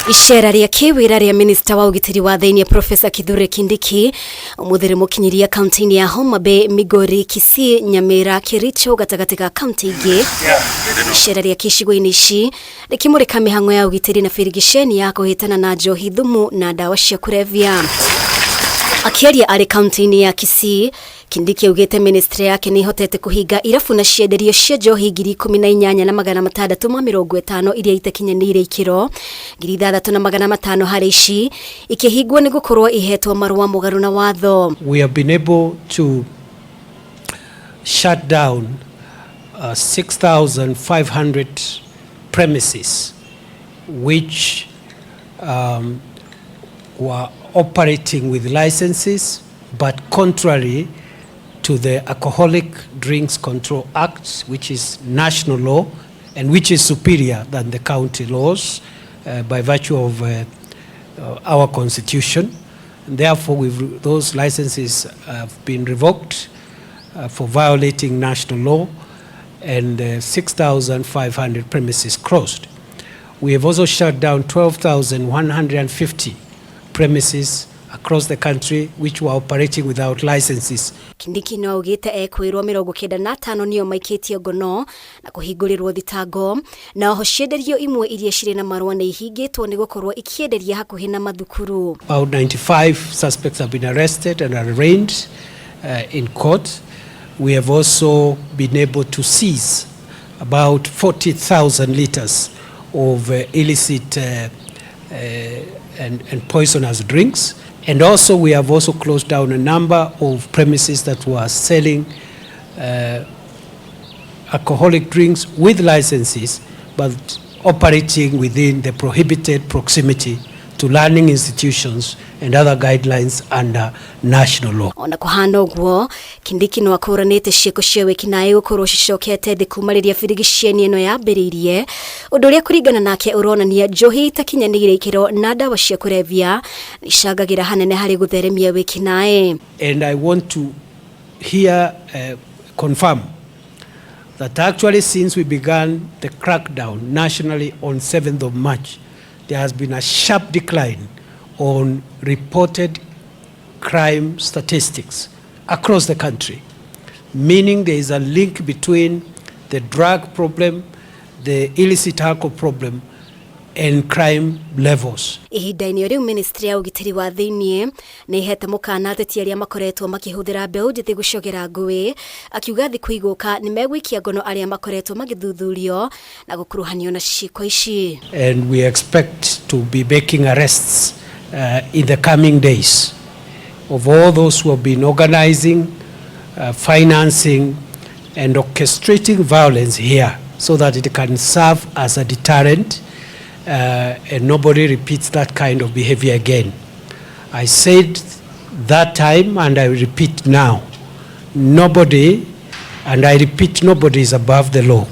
Icera rĩa kĩwĩra rĩa minista wa ũgitĩri wa thĩinĩ Profesa Kithure Kindiki ũmũthĩ rĩmũkinyiria kaunti-inĩ ya Homa Bay, Migori, Kisii, Nyamira, Kericho gatagatĩ ga kaunti ingĩ. Icera rĩa icigo-inĩ ici rĩkĩmũrĩka mĩhang'o ya ũgitĩri na birigiceni ya kũhĩtana na njohi, thumu na ndawa cia kũrebia. Akĩaria arĩ kaunti-inĩ ya Kisii, Kindiki augĩte ministry yake nĩ ihotete kũhinga irabu na cienderio cia njohi 18,650 iria itakinyanĩire ikĩro, 6,500 harĩ ici ikĩhingwo nĩ gũkorwo ihetwo marũa mũgarũ na watho. We have been able to shut down 6,500 premises which were operating with licenses but contrary to the Alcoholic Drinks Control Act, which is national law and which is superior than the county laws by virtue of our constitution. And therefore, those licenses have been revoked for violating national law and 6,500 premises closed. We have also shut down 12,150 premises across the country which were operating without licenses. Kindiki no augĩte ekwĩrwo 95 nĩo maikĩtio ngono na kũhingũrĩrwo thitango, na oho cienderio imwe iria cirĩ na marũa nĩ ihingĩtwo nĩ gũkorwo ikĩenderia hakuhĩ na mathukuru. About 95 suspects have been arrested and arraigned in court. We have also been able to seize about 40,000 liters of illicit and poisonous drinks. And also we have also closed down a number of premises that were selling alcoholic drinks with licenses, but operating within the prohibited proximity to learning institutions and other guidelines under national law. Ona kuhana ũguo, Kindiki no akũranĩte ciĩko cia wĩkinaĩ gũkorwo cicokete thĩ kuma rĩrĩa birigiceni ĩno yambĩrĩirie, ũndũ ũrĩa kũringana nake ũronania njohi itakinyanĩire ikĩro na ndawa cia kũrebia icangagĩra hanene harĩ gũtheremia wĩkinaĩ. And I want to here confirm that actually since we began the crackdown nationally on 7th of March, there has been a sharp decline on reported crime statistics across the country, meaning there is a link between the drug problem, the illicit alcohol problem, and crime levels. Ihinda-inĩ rĩu, ministry ya ũgitĩri wa thĩinĩ nĩ ihete mũkana ateti arĩa makoretwo makĩhũthĩra mbeũ njĩthĩ gũcogera ngũĩ, akiuga thikũ igũka nĩ megũikia ngono arĩa makoretwo magĩthuthurio na gũkuruhanio na ciĩko ici. And we expect to be making arrests in the coming days of all those who have been organizing, financing, and orchestrating violence here so that it can serve as a deterrent and nobody repeats that kind of behavior again. I said that time and I repeat now, nobody, and I repeat, nobody is above the law.